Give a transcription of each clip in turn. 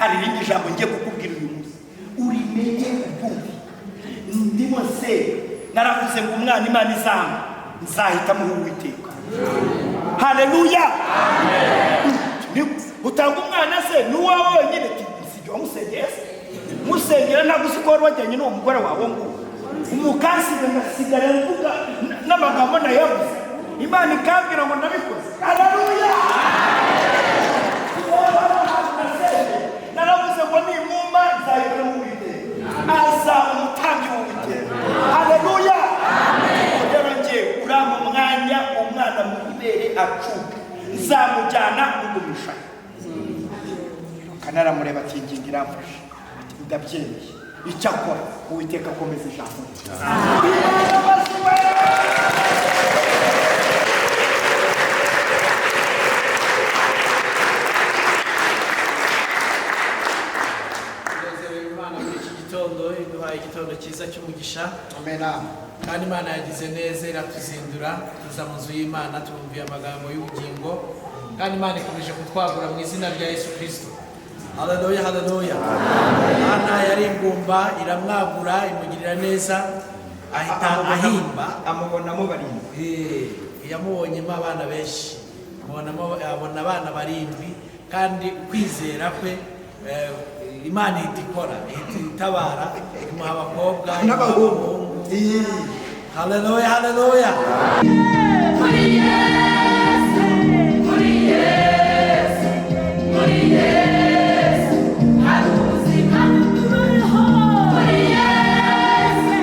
Hari irindi jambo ngiye kukubwira uyu munsi, urimenye, ubyumve. Ndimo nsenga, naravuze ngo umwana Imana izampa nzahitamo Uwiteka. Haleluya! Utanga umwana se n'uwawe wenyine? Sijya wamusengeye se? Musengera ntabwo uzi ko wari wajyanye n'uwo mugore wawe nguwo, umukansiga ngasigara mvuga n'amagambo nayabuze, Imana ikambwira ngo nabikoze. Haleluya! Naravuze ngo nimuma nzahitamo Uwiteka, azaba umutambyi w'Uwiteka. Haleluya! Rero njyewe urampa umwanya, umwana mu ibere acuke, nzamujyana mugumisha. Kanaramureba ati: "Ingingo iramfashe." Ati: "Ndabyemeye." Icyakora Uwiteka akomeza ijambo rye. Imana amashyi. Tunezerewe Imana muri iki gitondo, iduhaye igitondo cyiza cy'umugisha. Amena. Kandi Imana yagize neza, iratuzindura tuza mu nzu y'Imana, tubumviye amagambo y'ubugingo, kandi Imana ikomeje kutwagura mu izina rya Yesu Kirisito. Haleluya, haleluya! Hana yari ingumba, iramwagura, imugirira neza, ahita ahimba. Amubonamo barindwi. Yamubonyemo abana benshi, amubonamo, abona abana barindwi. Kandi kwizera kwe, Imana ihita ikora, ihita itabara, imuha abakobwa, imuha n'abahungu. Abahungu. Haleluya, haleluya! Muri Yesu, muri Yesu, muri Yesu hari ubuzima. Muri Yesu,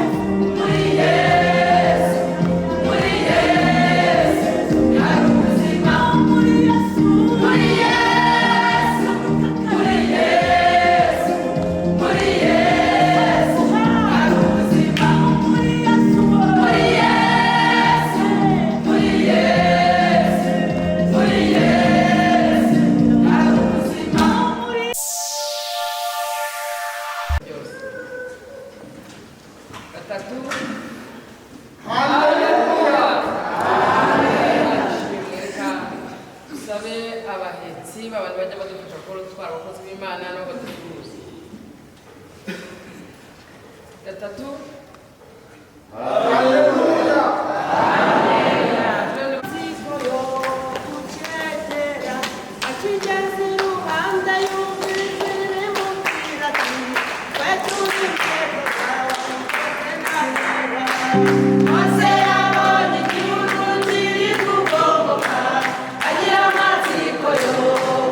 muri Yesu, muri Yesu hari ubuzima. Muri Yesu, muri Yesu, muri Yesu hari ubuzima. Muri Yesu, muri Yesu, muri Yesu, muri Yesu hari ubuzima. Byose gatatu. Reka dusabe abahetsi b'abantu bajya badufasha gukora gutwara abakozi b'Imana nabo baducuruza. Gatatu. Akigeze iruhande yumvise rimubwira ati: "Twe turi inkweto zawe ugeze n'ahera." Mose yabonye igihugu kiri kugongoka, agira amatsiko yo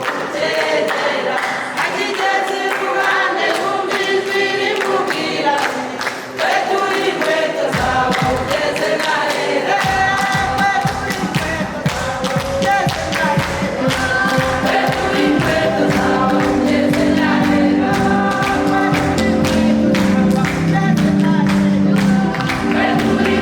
kucyegera. Akigeze iruhande yumva ijwi rimubwira ati: "Twe turi inkweto zawe ugeze n'ahera. Twe turi inkweto zawe ugeze n'ahera. Twe turi inkweto zawe ugeze n'ahera. Twe turi inkweto zawe ugeze n'ahera. Twe turi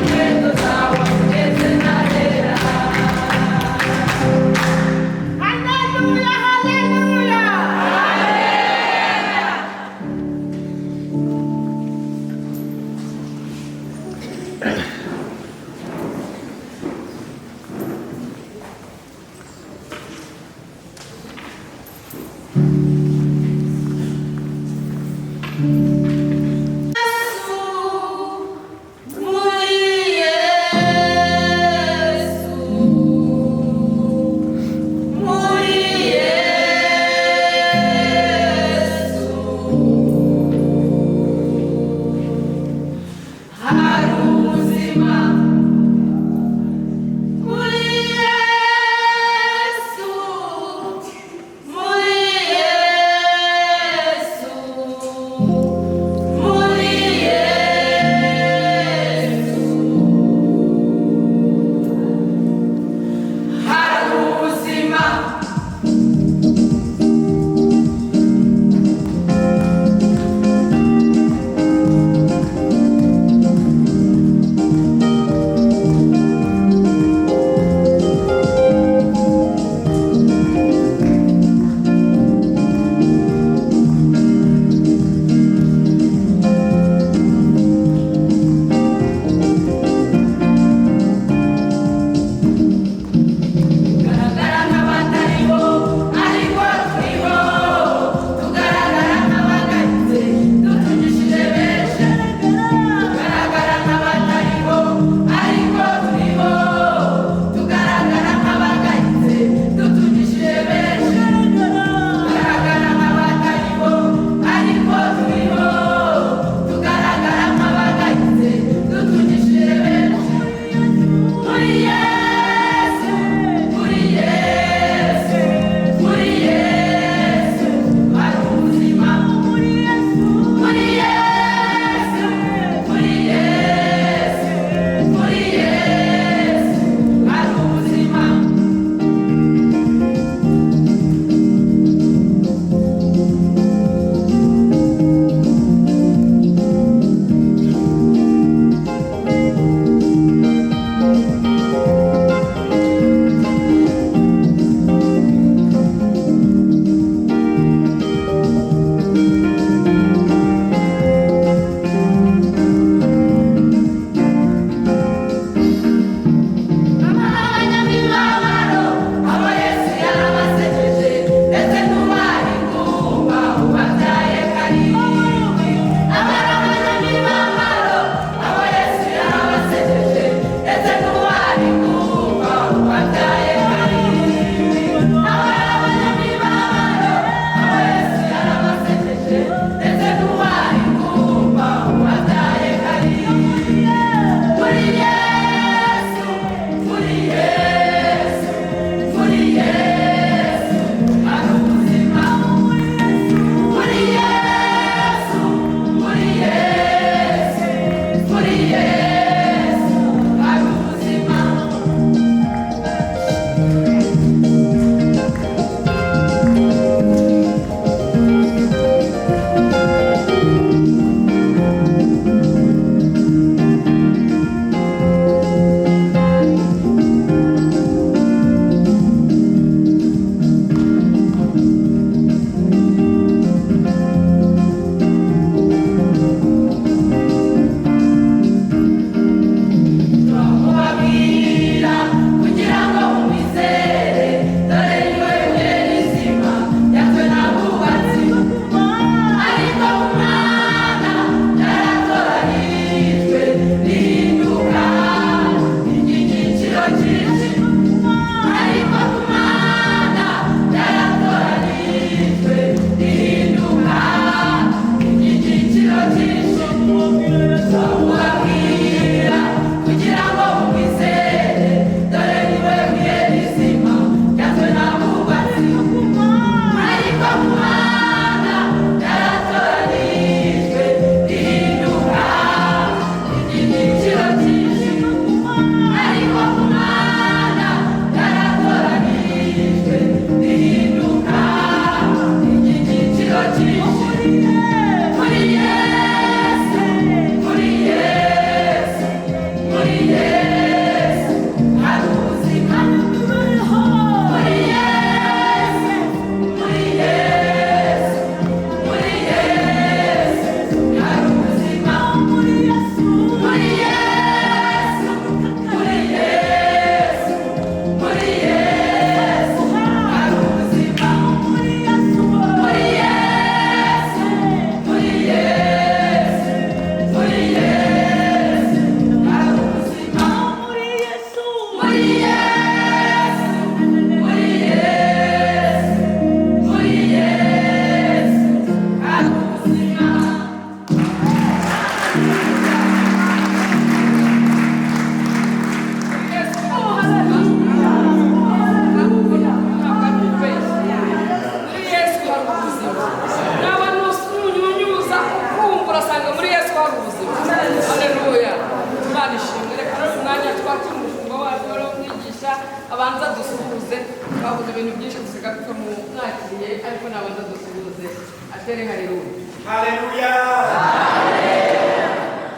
Numvise tumwakiriye ariko nabanza dusuhuze atere haleluya. Haleluya.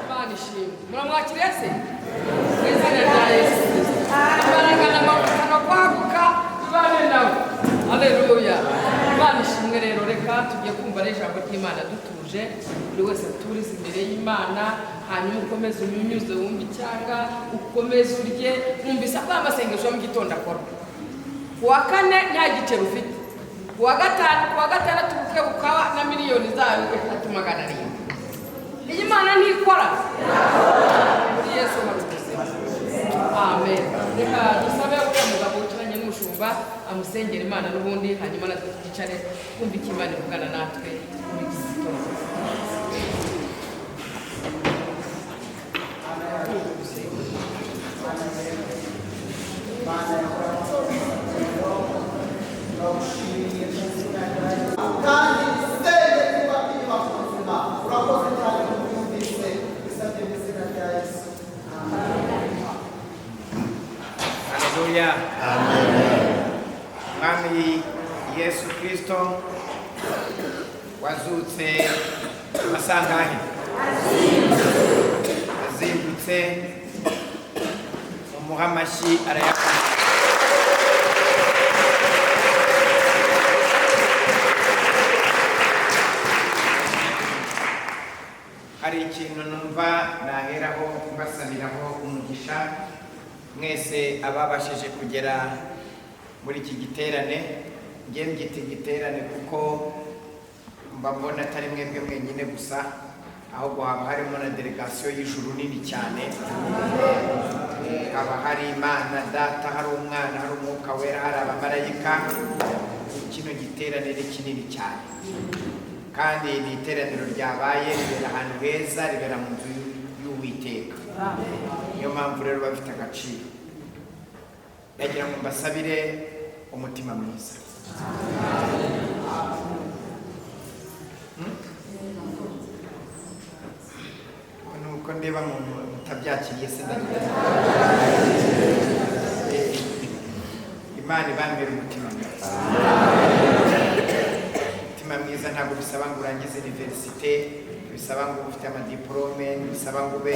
Imana ishimwe. Muramwakiriye se? Mu izina rya Yesu Kristo. Imbaraga n'amavuta no kwaguka bibane nawe. Haleluya. Imana ishimwe rero, reka tugiye kumva n'ijambo ry'Imana dutuje, buri wese aturize imbere y'Imana, hanyuma ukomeze unyunyuze wumve icyanga, ukomeze urye, wumvise ko amasengesho yo mu gitondo akora. Kuwa kane nta giceri ufite, kuwa gatanu, kuwa gatandatu ubukwe bukaba na miliyoni zayo 3700. Iyi Mana ntikora. Muri Yesu hari ubuzima. Amen. Reka dusabe uriya mugabo wicaranye n'umushumba amusengera Imana n'ubundi, hanyuma natwe twicare twumve icyo Imana ivugana natwe muri iki gitondo. Kandi sende kubaka inyubako nzima. Urakoze cyane kubyumvise, bisabye mu izina rya Yesu. Haleluya. Amen. Mwami Yesu Kristo wazutse amasangahe? Azindutse, mumuhe amashyi arayakora. Hari ikintu numva naheraho mbasabiraho umugisha mwese ababashije kugera muri iki giterane. Ngiye mbyita igiterane kuko mba mbona atari mwebwe mwenyine gusa, ahubwo haba harimo na delegasiyo y'ijuru nini cyane. Haba hari Imana Data, hari Umwana, hari Umwuka Wera, hari abamarayika. Kino giterane ni kinini cyane, kandi ni iteraniro ryabaye ribera ahantu heza, ribera mu nzu y'Uwiteka. Niyo mpamvu rero bafite agaciro. Ndagira ngo mbasabire umutima mwiza. Nuko ndeba mutabyakiriye se, ndagira Imana ibambere umutima mwiza. Umutima mwiza ntabwo bisaba ngo urangize universite, bisaba ngo ube ufite amadiplome, bisaba ngo ube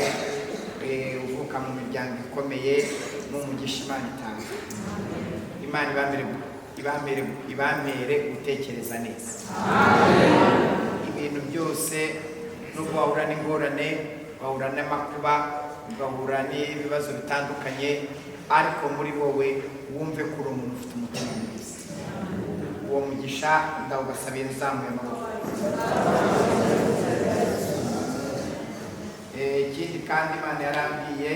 uvuka mu miryango ikomeye. N'umugisha Imana itanga. Imana ibambere gutekereza neza. Ibintu byose, nubwo wahura n'ingorane, wahura n'amakuba, ugahura n'ibibazo bitandukanye, ariko muri wowe wumve ko uri umuntu ufite umutima mwiza. Uwo mugisha ndawubasabiye, nzamuye amaboko. Ikindi kandi Imana yarambwiye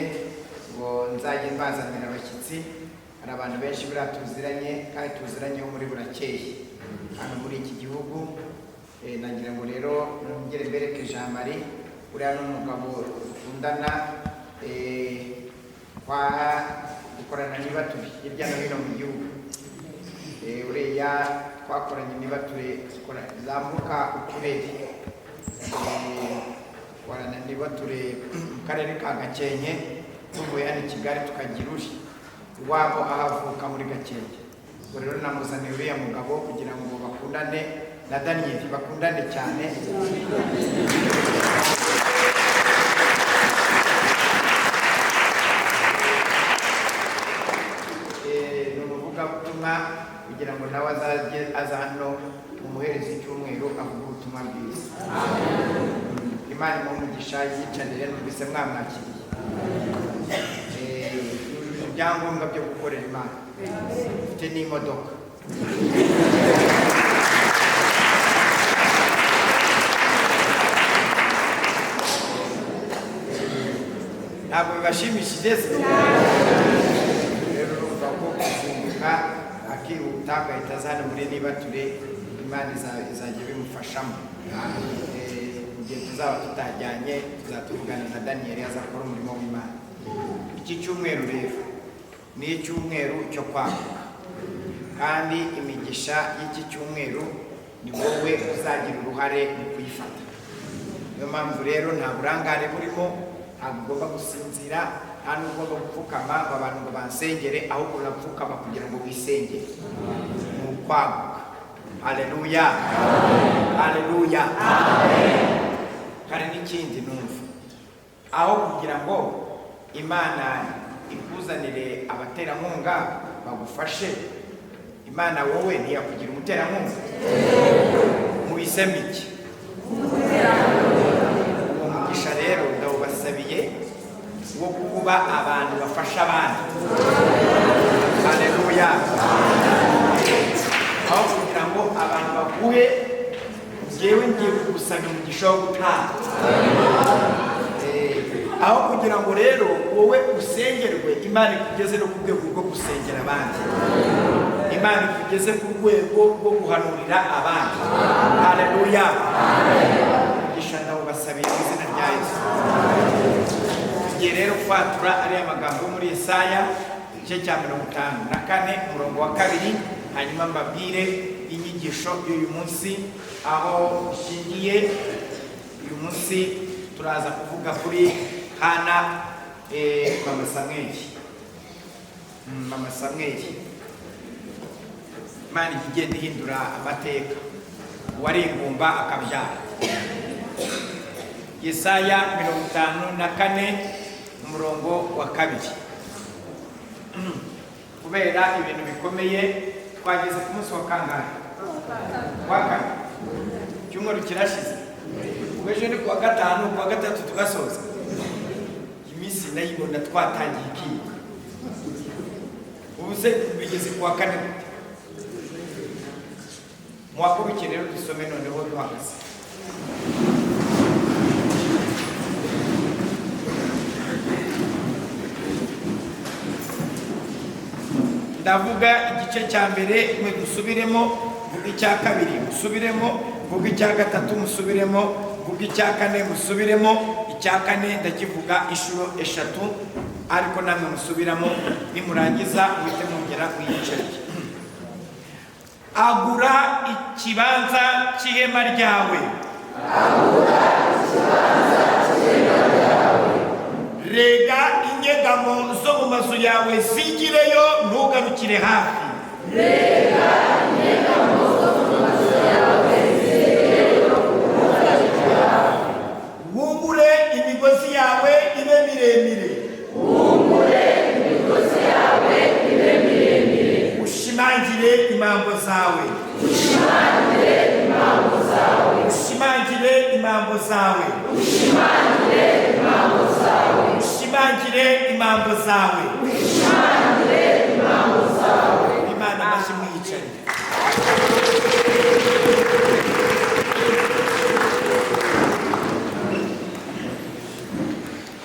ngo nzajye mbazanira abashyitsi. Hari abantu benshi buriya tuziranye, kandi tuziranyeho muri burakeye hano muri iki gihugu. Nagira ngo rero nongere mbereke Jean Marie, uriya ni umugabo dukundana, kwa dukorana niba turi hirya no hino mu gihugu. Uriya twakoranye niba turi zambuka uturere, dukorana niba turi mu karere ka Gakenke, tuvuye hano i Kigali tukagira uri iwabo ahavuka muri Gakenke. Ubwo rero namuzaniye uriya mugabo kugira ngo bakundane na Daniel, bakundane cyane. Ni umuvugabutumwa, kugira ngo nawe azajye aza hano umuhereza icyumweru avuge ubutumwa bwiza. Imana imuhe umugisha, yiyicarire, numvise mwamwakiriye. Yujuje ibyangombwa byo gukorera Imana, ufite n'imodoka. Ntabwo bibashimishije se? Rero urumva ko kuzinduka akihuta agahita aza hano muri nibature, Imana izajya ibimufashamo. Mu gihe tuzaba tutajyanye, tuzatuvugana na Daniel azakora umurimo w'Imana. Iki cyumweru rero ni icyumweru cyo kwaguka, kandi imigisha y'iki cyumweru ni wowe uzagira uruhare mu kuyifata. Niyo mpamvu rero nta burangare burimo, ntabwo ugomba gusinzira, nta n'ugomba gupfukama ngo abantu ngo bansengere, ahubwo urapfukama kugira ngo wisengere. Ni Kwaguka. Haleluya, haleluya. Hari n'ikindi numva, aho kugira ngo Imana ikuzanire abaterankunga bagufashe, Imana wowe ntiyakugira umuterankunga? Muhisemo iki? Uwo mugisha rero ndawubasabiye wo kuba abantu bafasha abandi. Haleluya. Aho kugira ngo abantu baguhe, njyewe ngiye kugusaba umugisha wo gutanga. Aho kugira ngo rero wowe usengerwe, Imana ikugeze no ku rwego rwo gusengera abandi, Imana ikugeze ku rwego rwo guhanurira abandi. Haleluya. Umugisha ndawubasabiye mu izina rya Yesu. Tugiye rero kwatura ariya magambo yo muri Yesaya igice cya 54 umurongo wa 2, hanyuma mbabwire inyigisho y'uyu munsi aho ishingiye. Uyu munsi turaza kuvuga kuri Hana, mama Samweli. Mama Samweli, Imana ijya igenda ihindura amateka, uwari ingumba akabyara. Yesaya 54 umurongo wa 2. Kubera ibintu bikomeye twageze ku munsi wa kangahe? Wa kane. Icyumweru kirashize, ubwo ejo ni kuwa gatanu, kuwa gatatu tugasoza. Iminsi nayibona twatangiye ikiga, ubu se bigeze kuwa kane gute? Muhaguruke rero dusome noneho duhagaze. Ndavuga igice cya mbere mwe dusubiremo, mvuga icya kabiri musubiremo, mvuga icya gatatu musubiremo, mvuga icya kane musubiremo. Icya kane ndakivuga inshuro 3, ariko namwe musubiramo, nimurangiza muhite mwongera mwiyicarire. Agura ikibanza cy'ihema ryawe, rega inyegamo zo mu mazu yawe zigireyo, ntugarukire hafi. Rega inyegamo zo mu mazu yawe zigireyo, ntugarukire hafi. Wungure imigozi yawe ibe miremire, wungure imigozi yawe ibe miremire. Ushimangire imambo zawe, ushimangire imambo zawe, ushimangire imambo zawe, ushimangire imambo zawe, ushimangire imambo zawe, ushimangire imambo zawe. Imana amashyi mwiyicarire.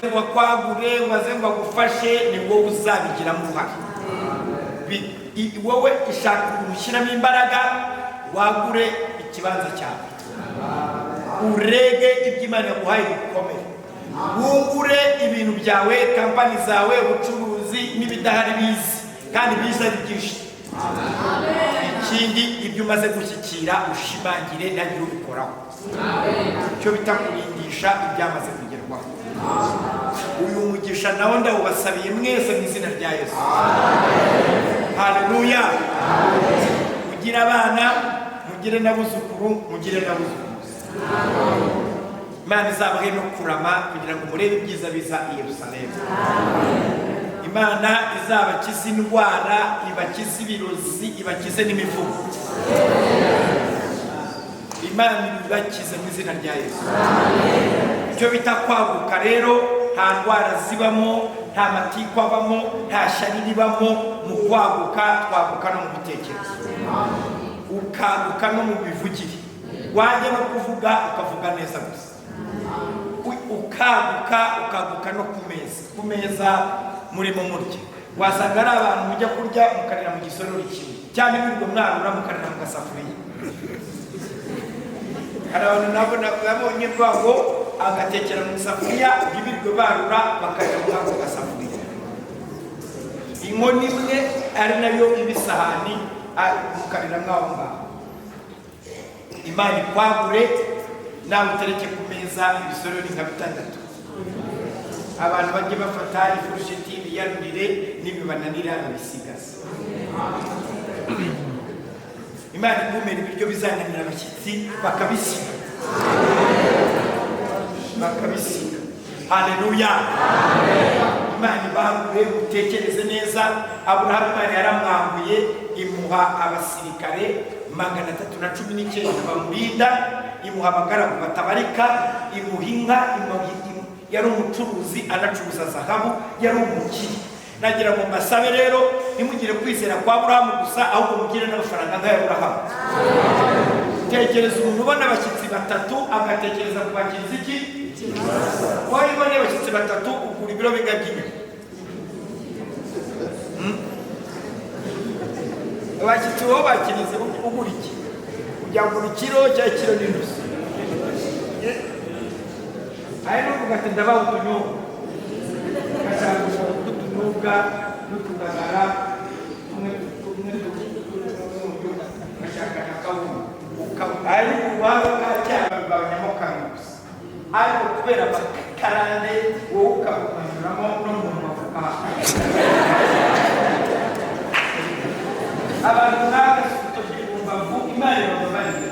Ngo akwagure, ngo aze ngo agufashe, ni wowe uzabigiramo uruhare. Wowe ushaka umushyiramo imbaraga, wagure ikibanza cyawe, urege ibyo Imana yaguhaye bikomeye, wungure ibintu byawe, kampani zawe, ubucuruzi n'ibidahari bizi kandi biza ari byinshi. Ikindi, ibyo umaze gushyikira ushimangire ntagire ubikoraho, icyo bita kurindisha ibyamaze kugerwaho. Uyu mugisha nawo ndawubasabiye mwese mu izina rya Yesu. Haleluya. Mugire abana, mugire n'abuzukuru, mugire n'abuzukuruza. Imana izabahe no kurama kugira ngo murebe ibyiza biza i Yerusalemu. Imana izabakize indwara, ibakize ibirozi, ibakize n'imivumo. Imana ibakize mu izina rya Yesu. Icyo bita kwaguka rero, nta ndwara zibamo, nta matiku abamo, nta shyari ribamo. Mu kwaguka twaguka no mu bitekerezo, ukaguka no mu mivugire, wajya no kuvuga ukavuga neza gusa, ukaguka ukaguka no ku meza. Ku meza murimo murya, wasanga ari abantu mujya kurya mukarira mu gisorori kimwe, cyangwa ibiryo mwarura mukarira mu gasafuriya. Hari abantu nabo nabonye ngo agatekera mu isafuriya, ibiryo barura bakarira muri ako gasafuriya. Inkono imwe ari nayo ibisahani, mukarira mwaho ngaho. Imana ikwagure, nawe utereke ku meza ibisorori nka 6. Abantu bajye bafata ifurusheti biyarurire, nibibananira babisigaze. Imana igumera ibiryo bizananira abashyitsi bakabisiga, bakabisiga. Haleluya! Imana ibangure, utekereze neza. Aburahamu Imana yaramwambuye, imuha abasirikare 319 bamurinda, imuha abagaragu batabarika, imuha inka, yari umucuruzi anacuruza zahabu, yari umukire. Nagira ngo mbasabe rero, ntimugire kwizera kwa Aburahamu gusa, ahubwo mugire n'amafaranga nk'aya Aburahamu. Tekereza umuntu ubona abashyitsi batatu agatekereza kubakiriza iki? Wowe ubona abashyitsi batatu ugura ibiro bingahe by'inyama? Abashyitsi wowe bakirize ugura iki? Ujya kugura ikiro cyangwa ikiro n'inusu? Hari n'uvuga ati ndabaha utunyobwa, ugashaka utunyobwa n'utudagara tumwe tumwe, ugashaka na kawunga, ariko waba bwacyaha kamwe gusa, ariko kubera amakarande wowe ukabumanuramo no mu mafuka. Abantu mwagasutoje mu mbavu, Imana ibababarire.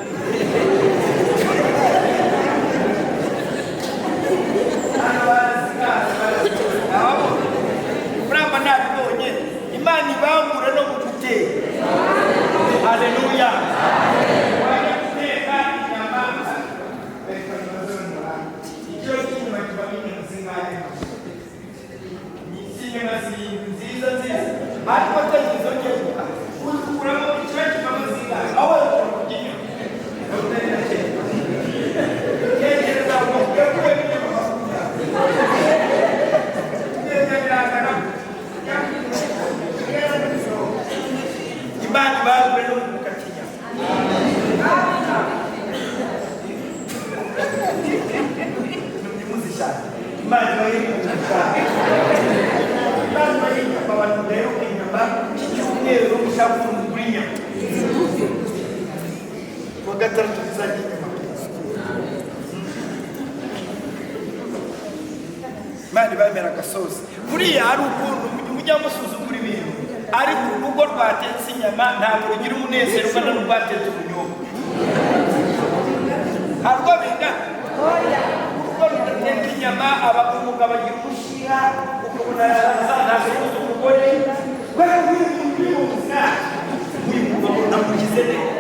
Muramba nabibonye, Imana ibangure no mu guteka. Haleluya! Wajya guteka inyama, ikiro cy'inyama kibamo inyama zingahe? Ni inyama zirindwi nziza nziza, ariko tekereza ugiye gukata ukuramo ikiro kivamo zingahe? Aho wari kurya inyama tekereza ngo ukuyemo inyama 20. Imana ibangure no mu gukata inyama. Imana ibahe umugisha. Imana ibahe inyama. Abantu mudaheruka inyama cy'icyumweru, mushaka ukuntu mugura inyama. Kuwa gatandatu tuzarya inyama. Imana ibamera agasozi. Buriya hari ukuntu mujya musuzugura ibintu, ariko urugo rwatetse inyama ntabwo rugira umunezero ungana n'urwatetse ubunyobwa. Hari urwo bingana? Urugo rudateka inyama, aba umugabo agira umushiha, ukabona ntasuhuza umugore, kubera ko uyu muntu uri uyu mugabo namugize neza.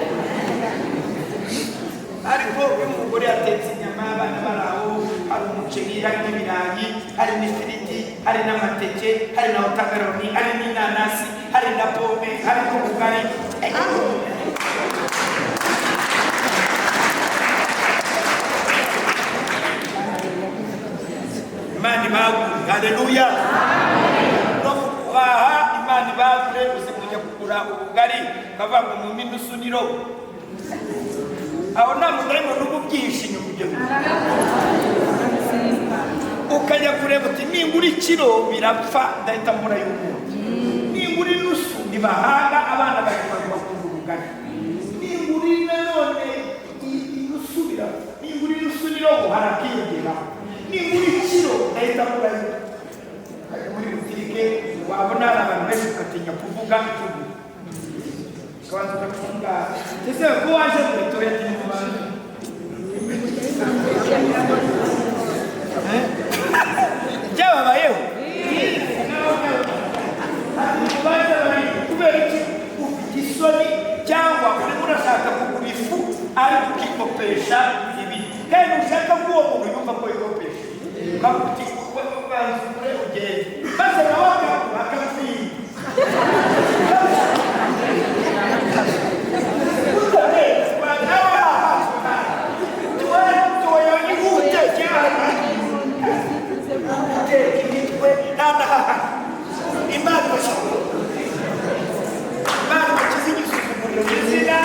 Ariko iyo umugore yatetse inyama, abana bari aho, hari umuceri, hari n'ibirayi, hari n'ifiriti, hari n'amateke, hari na wotameroni, hari n'inanasi, hari na pome, hari n'ubugari. Imana ibagure. Haleluya! No mu guhaha Imana ibagure. Uzi kujya kugura ubugari ukavuga ngo mu minusu n'irobo, aho nta mudayimoni uba ubyihishe inyuma. Ibyo bintu ukajya kureba uti ningura ikiro birapfa, ndahita mbura y'umuntu. Ningura inusu ntibahaga, abana bari bakunda ubugari. Ningura nanone inusu birapfa, ningura inusu n'irobo harakiyongeraho, ningura ikiro ndahita mbura y'umuntu. Ukajya muri butike wabona hari abantu benshi ugatinya kuvuga icyo ugura, ukabanza ugafunga. Ese ko waje muri toyota inyuma? Byababayeho kubera iki? Ufite isoni, cyangwa urimo urashaka kugura ifu ariko ukikopesha ibi, kandi ushaka ko uwo muntu yumva ko yikopesha, ukavuga uti banza ugure ugende, maze nawe akagura akatwima. Imana ibakize igisuzuguriro mu izina.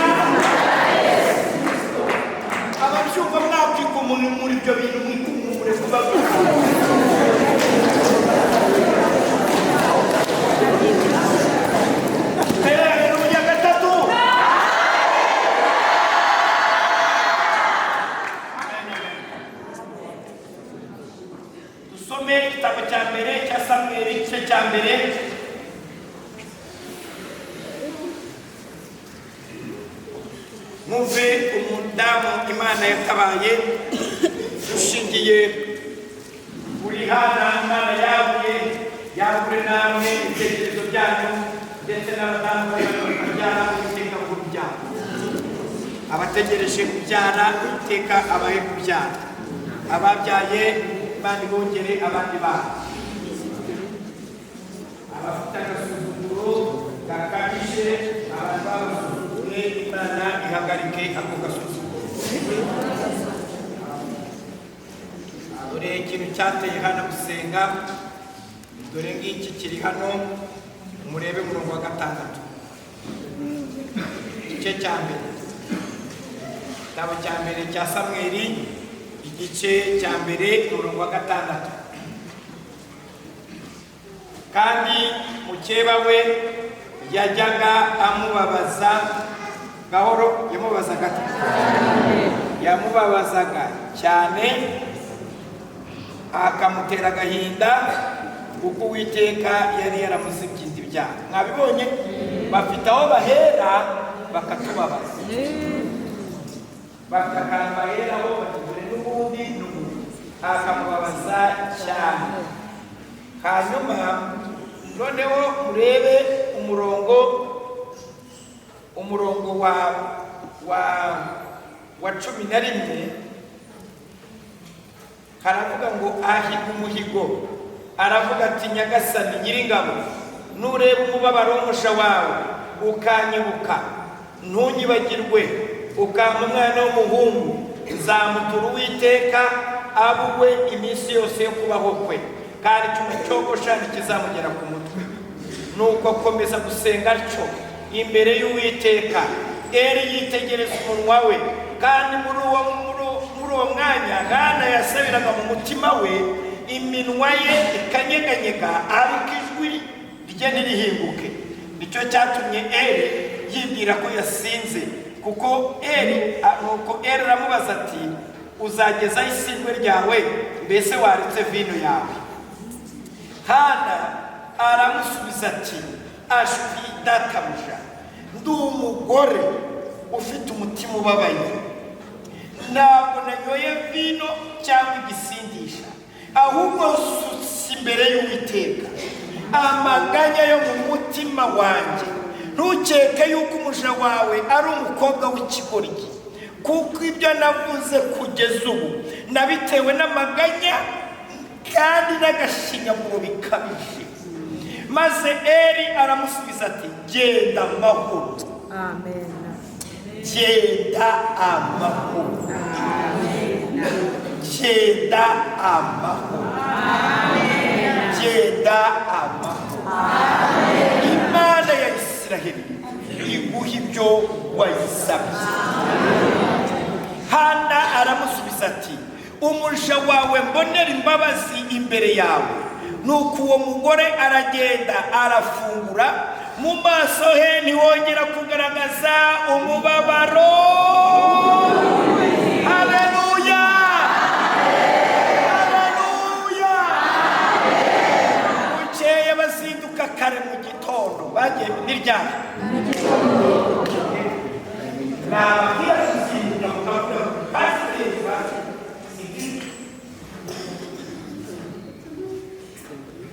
Ababyumva mwakwika umuntu muri ibyo bintu, mwikumure kuba. Haleluya! Gatatu, dusome igitabo cya mbere cya Samweli, igice cya mbere. Mwumve umudamu Imana yatabaye, dushingiye kuri Hana. Imana yaguye, yagure namwe ibitekerezo byanyu, ndetse n'abadamu babyara, Uwiteka kubyara. Abategereje kubyara, Uwiteka abahe kubyara. Ababyaye, Imana ibongere abandi bana. Abafite agasuzuguro gakabije, abantu babasuzuguye, Imana ihagarike ako gasuzuguro. Dore ikintu cyateye hano gusenga, dore ngiki kiri hano. Murebe umurongo wa 6, igice cya mbere, igitabo cya mbere cya Samweli, igice cya mbere, umurongo wa 6. Kandi mukeba we yajyaga amubabaza gahoro, yamubabazaga ate? Yamubabazaga cyane, akamutera agahinda, kuko Uwiteka yari yaramuzibye ibyaha. Mwabibonye, bafite aho bahera bakatubabaza, bafite akantu baheraho batugure n'ubundi n'ubundi, akamubabaza cyane. Hanyuma noneho murebe umurongo wa 11, haravuga ngo: ahiga umuhigo, aravuga ati: "Nyagasani Nyiringabo, nureba umubabaro w'umusha wawe, ukanyibuka ntunyibagirwe, ukampa umwana w'umuhungu, nzamutura Uwiteka abuwe iminsi yose yo kubaho kwe, kandi icyuma cyogosha ntikizamugera ku mutwe." Nuko akomeza gusenga atyo imbere y'Uwiteka. Eli yitegereza umunwa we, kandi muri uwo mwanya Hana yasabiraga mu mutima we, iminwa ye ikanyeganyega, ariko ijwi rye ntirihinguke. Nicyo cyatumye Eli yibwira ko yasinze, kuko Eli, nuko Eli aramubaza ati: "Uzagezaho isindwe ryawe? Mbese waretse vino yawe?" Hana aramusubiza ati: "Ashwi databuja, ndi umugore ufite umutima ubabaye. Ntabwo nanyoye vino cyangwa igisindisha, ahubwo nsutse imbere y'Uwiteka amaganya yo mu mutima wanjye. Ntukeke yuko umuja wawe ari umukobwa w'ikigoryi, kuko ibyo navuze kugeza ubu nabitewe n'amaganya kandi n'agashinyaguro bikabije." Maze Eli aramusubiza ati: "Genda amahoro." Amen. Genda amahoro, genda amahoro, genda amahoro. Imana ya Isiraheli iguha ibyo wayisabye. Hana aramusubiza ati: "Umuja wawe mbonera imbabazi imbere yawe." Nuko uwo mugore aragenda, arafungura, mu maso he ntiwongera kugaragaza umubabaro. Haleluya, haleluya! Bukeye bazinduka kare mu gitondo, bagiye n'iryari? Nababwira kuzinduka mukavuga pasiteri, pasiteri.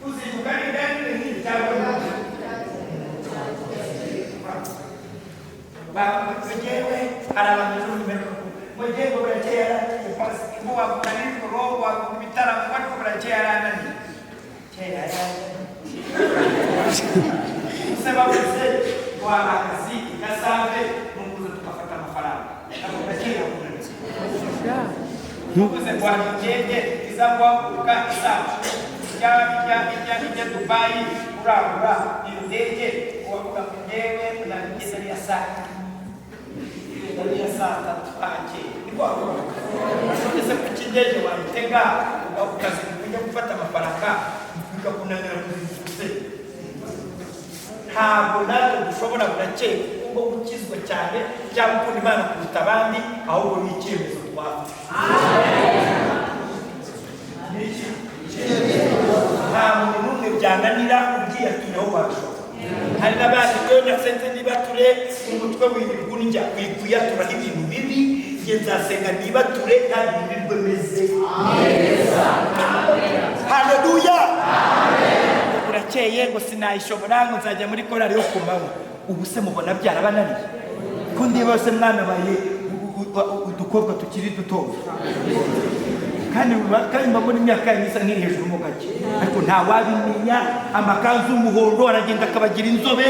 Kuzinduka ni ndani nk'iri cyangwa bagewe? Hari abantu ejo mugiye ngo burakeye yarananiye, ngo wavuga nijoro, wavuga ibitaramo, ariko burakeye yarananiye, kera yarananiye. Se bavuze twaha akazi gasave nukuza tugafata amafaranga, ntabwo burakeye yakunaniye. Uvuze ngo hari indege iza guhaguruka isaa 10 ijya Dubayi kurangura, iyo ndege uwavuga ngo ngewe nabigeze ariya saa 3 hakeye niko wavuga. Ese kuki indege wayitega ukazinduka ujya gufata amafaranga, bikakunanira kuzisubize? Ntabwo natwe dushobora burakeye kubwo gukizwa cyane cyangwa gukunda Imana kuruta abandi, ahubwo ni icyemezo twafashe. Ni iki? Nta muntu n'umwe byananira, ubyiyatuyeho wabishobora. Hari n'abandi rero nasenze nibature umutwe wirirwa undya wikuyaturaho ibintu bibi, njye nzasenga nibature kandi nirirwe meze neza. Haleluya. Burakeye ngo sinayishobora, ngo nzajya muri korali yo ku manywa. Ubu se mubona byarabananiye? Ko ndeba se mwanabaye udukobwa tukiri dutoya, kandi mbabona imyaka yanyu isa nk'iri hejuru mo gake, ariko ntawabimenya. Amakanzu y'umuhondo aragenda akabagira inzobe.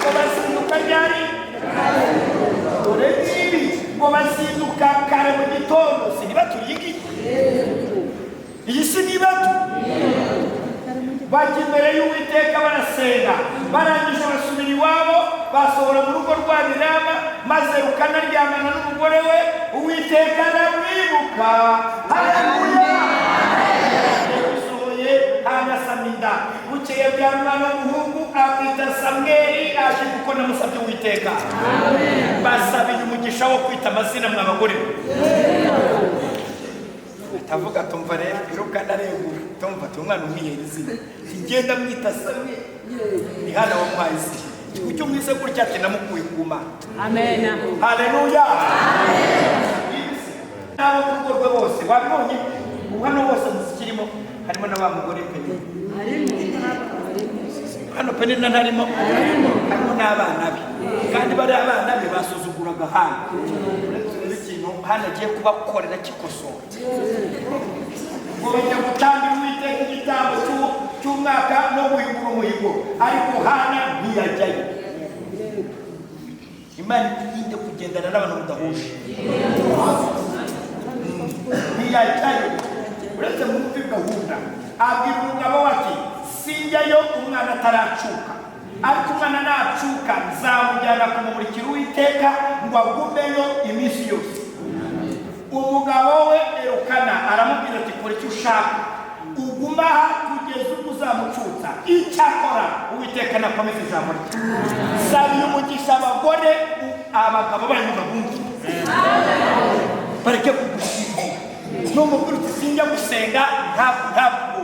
Ngo bazinduka ryari? Dore ngibi, ngo bazinduka kare mu gitondo. Si niba turiye iyi si niba tu bajya imbere y'Uwiteka barasenga, barangije basubira iwabo, basohora mu rugo rwa Birama, maze rukanaryamana n'umugore we. Uwiteka aramwibuka. Haleluya. Yabisohoye anasama inda, bukeye bya mwana w'umuhungu amwita Samweli, aje kuko namusabye Uwiteka. Basabiye umugisha wo kwita amazina mwa bagore. Atavuga tumva rero iruka ndaregura tumva tumwana umwihera izina ngenda mwita Samweli, ni hana wamuhaye izina. Kucyo mwise gutya ati namukuye ku Mana. Amen. Haleluya. N'abo mu rugo rwe bose wabibonye, ubu hano bose muzikirimo, harimo na wa mugore Penina. Hano Penina ntarimo, harimo n'abana be, kandi bari abana be basuzuguraga Hana. Uretse ikintu Hana agiye kubakorera kikosora, ngo bajya gutanga Uwiteka igitambo cy'umwaka no guhigura umuhigo, ariko Hana ntiyajyayo. Imana iturinde kugendana n'abantu mudahuje. Ntiyajyayo. Uretse mwumve gahunda, abwira umugabo we ati sinjyayo umwana ataracuka, ariko umwana nacuka nzamujyana kumumurikira Uwiteka ngo agumeyo iminsi yose. Umugabo we Elukana aramubwira ati kora icyo ushaka, uguma aha kugeza ubwo uzamucutsa. Icyakora Uwiteka nakomeza ijambo rye. Sabiye umugisha abagore, abagabo banyu babumve, bareke kugushima. N'umubwira uti sinjya gusenga ntabwo.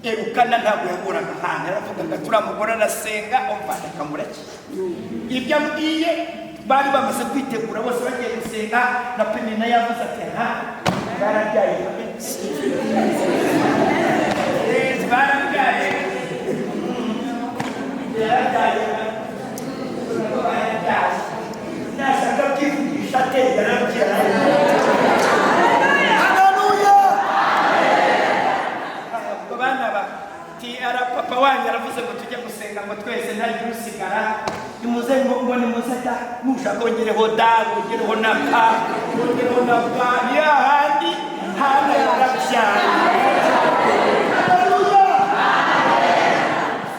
Elukana ntabwo yaguraga Hana, yaravugaga turiya mugore arasenga, umva reka mureke. Ibyo ambwiye bari bamaze kwitegura bose bagiye gusenga, na Penina yavuze ati ha barabyaye, barabyaye, yarabyaye, barabyaye. Nashaka kwivugisha ate yarabyaye. Haleluya. Bana ba ti ara papa wanjye aravuze ngo tujye gusenga ngo twese ntagire usigara, nimuze ngo nimuze da nushaka wongereho da wongereho na ka wongereho na ba, ni hahandi Hana yarabyaye. Haleluya.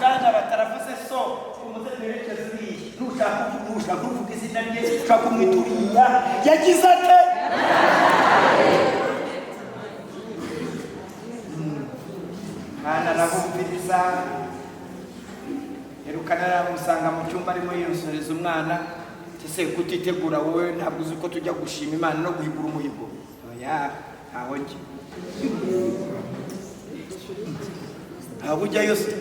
Bana bataravuze so umuze twerekeze uriya, nushaka uvuga izina rye, ushaka kumwita uriya yagize ate. Hana arabumviriza. Elukana aramusanga mu cyumba arimo yonsoreza umwana. Ese kutitegura wowe ntabwo uzi ko tujya gushima Imana no guhigura umuhigo? Oya, ntaho njya. Ntabwo ujyayo se?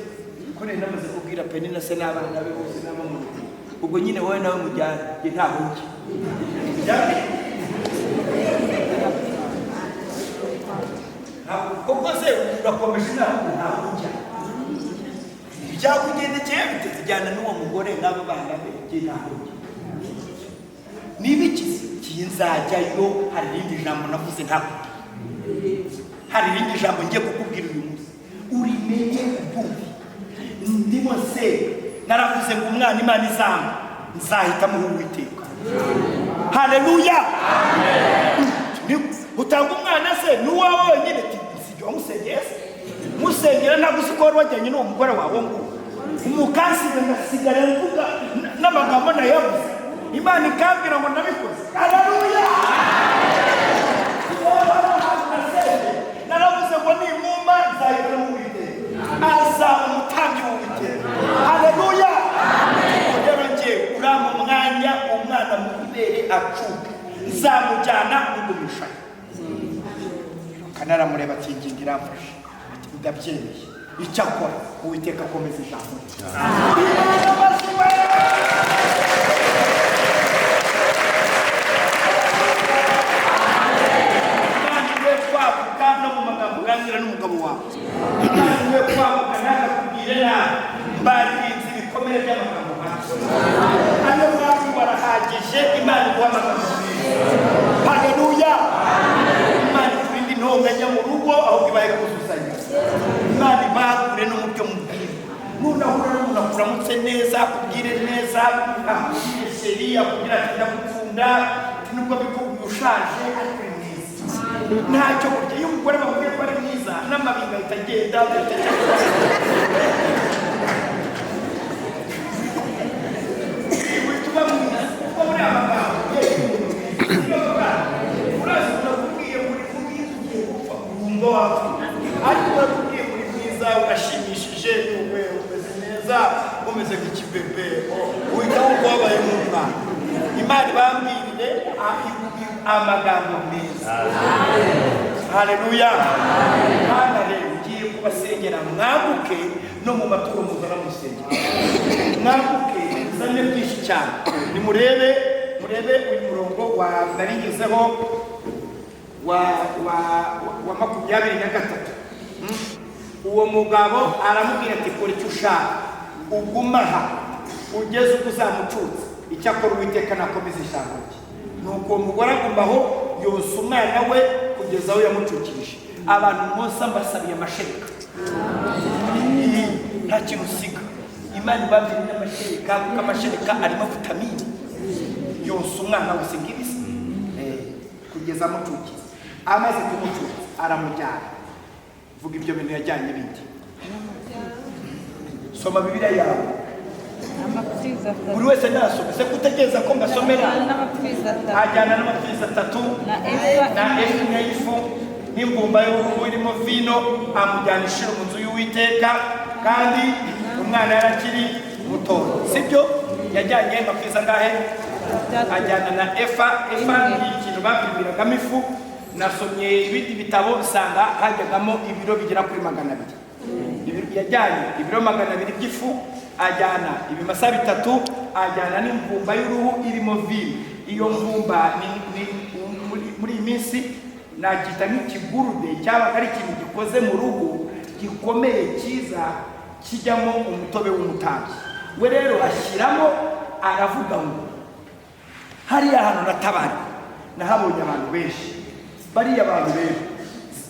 Ko nari namaze kubwira Penina se n'abana be bose n'abo mu rugo. Ubwo nyine wowe nawe mujyane, njye ntaho njya. Koko se urakomeje ntabwo ntaho njya. Byakugendekeye bite? Tujyana n'uwo mugore n'abo bana be, njye ntaho njya. Niba iki nzajyayo, hari irindi jambo navuze ntabwo. Hari irindi jambo ngiye kukubwira uyu munsi, urimenye ubyumve. Ndimo nsenga naravuze ngo umwana Imana izampa nzahitamo Uwiteka. Haleluya. Utanga umwana se ni uwawe wenyine? Sijya wamusengeye se? Musengera ntabwo uzi ko wari wajyanye n'uwo mugore wawe nguwo. Umukansiga ngasigara mvuga n'amagambo nayavuze, Imana ikambwira ngo ndabikoze. Haleluya. Naravuze ngo nimuma nzahitamo Uwiteka, azaba umutambyi w'Uwiteka. Haleluya. Rero njye urampa umwanya umwana mu ibere acuke, nzamujyana mugumisha. Kanaramureba ati ingingo iramfashe, ati ndabyemeye, icyakora Uwiteka akomeza ijambo rye. Imana iwe kwaguka no mu magambo uganira n'umugabo wawe. Imana iwe kwaguka ntakakubwire nabi, mbarinze ibikomere by'amagambo mabi. Ayo mabi barahagije, Imana iguha amagambo meza. Haleluya. Imana ikurinde intonganya mu rugo, ahubwo ibaye kuzuzanya. Imana ibagure no mu byo mubwira. Nunahura n'umuntu akuramutse neza, akubwire neza, akubwire chéri, akubwire ati ndagukunda, nubwo bikubwiye ushaje ariko uri mwiza. Ntacyo burya iyo umugore bamubwiye ko ari mwiza, n'amabinga ahita agenda, agahita ajya. Uhita uba mwiza kuko muri aba magambo urazi urakubwiye muri mwiza ugiye gupfa wumva wapfuye, ariko urakubwiye muri mwiza urashimishije, wowe umeze neza, umeze nk'ikibebe, uhita wumva wabaye nk'umwana. Imana ibambwirire amagambo meza. Haleluya. Hano rero ngiye kubasengera mwaguke no mu maturo muzana musengera, mwaguke muzane byinshi cyane. Nimurebe, murebe uyu murongo wa naringezeho wa 23. Uwo mugabo aramubwira ati kora icyo ushaka, uguma aha ugeze ubwo uzamucutse, icyakora Uwiteka nakomeza ijambo rye. Nuko uwo mugore agumaho yonsa umwana we kugeza aho yamucukirije. Abantu Mose mbasabiye amashereka, nta kintu usiga. Imana ibabwira n'amashereka, kuko amashereka arimo vitamine. Yonsa umwana we singibisi kugeza amucukiza. Amaze kumucukiza aramujyana. Vuga ibyo bintu yajyanye bindi. Soma Bibiliya yawe. Buri wese nasome, se kutegereza ko ngasomera. Ajyana n'amapfizi atatu na efa y'ifu n'ingumba y'uruhu irimo vino, amujyana ishira mu nzu y'Uwiteka, kandi umwana yarakiri muto. Sibyo? Yajyanye amapfizi angahe? Ajyana na efa. Efa ni ikintu bapimiragamo ifu. Nasomye ibindi bitabo usanga hajyagamo ibiro bigera kuri 200. Yajyanye ibiro 200 by'ifu, ajyana ibimasa bitatu, ajyana n'imvumba y'uruhu irimo vino. Iyo mvumba muri iyi minsi nakita nk'ikigurude, cyabaga ari ikintu gikoze mu ruhu gikomeye cyiza, kijyamo umutobe w'umutambyi. We rero ashyiramo, aravuga ngo hariya hantu natabariwe nahabonye abantu benshi, bariya bantu rero